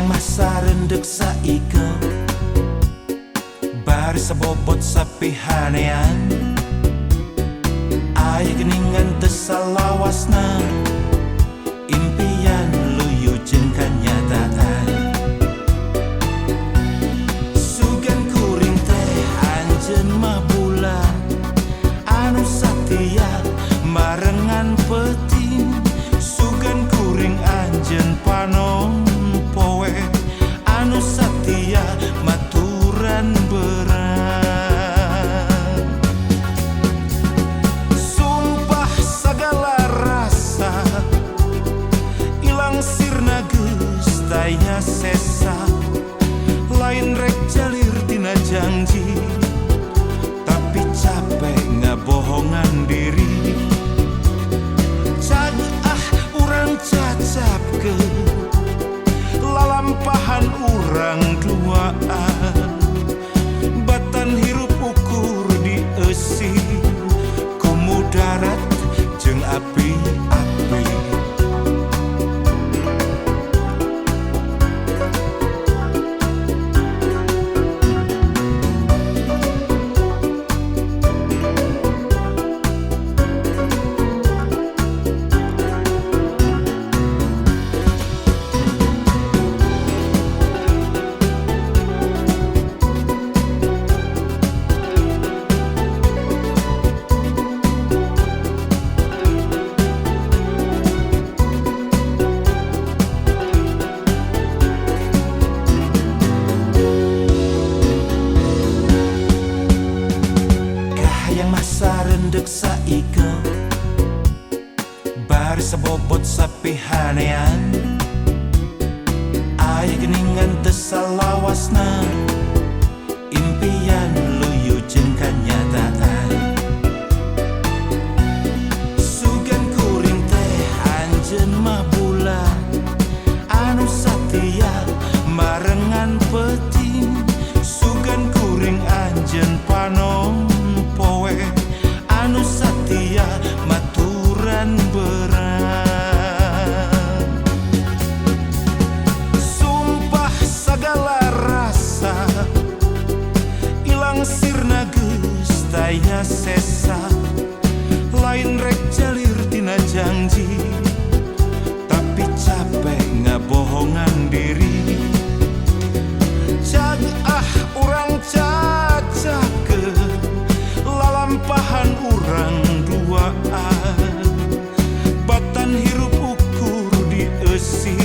Kahayang masa rendek saike bari sabobot sapihanean aya geningan teu salawasna impian luyu jeung kanyataan. Sugan kuring teh anjeun mah bulan anu satia marengan peuting, sugan kuring anjeun panon poe anu satia maturan berang. Sumpah sagala rasa ilang sirna geus taya sesa, lain rek jalir tina janji tapi capek ngabohongan diri. Cag ah urang cacapkeun lalampahan urang duaan, batan hirup ukur di eusi ku mudarat jeung api-api. Kahayang masa rendek saike bari sabobot sapihanean aya geningan teu salawasna impian luyu jeung kanyataan. Sugan kuring teh anjeun mah bulan anu satia marengan peuting, sugan kuring anjeun panon poe anu satia maturan berang. Sumpah sagala rasa ilang sirna geus taya sesa, lain rek jalir tina janji tapi capek ngabohongan diri. Cag ah urang cacapkeun lalampahan urang duaan, batan hirup ukur di eusi.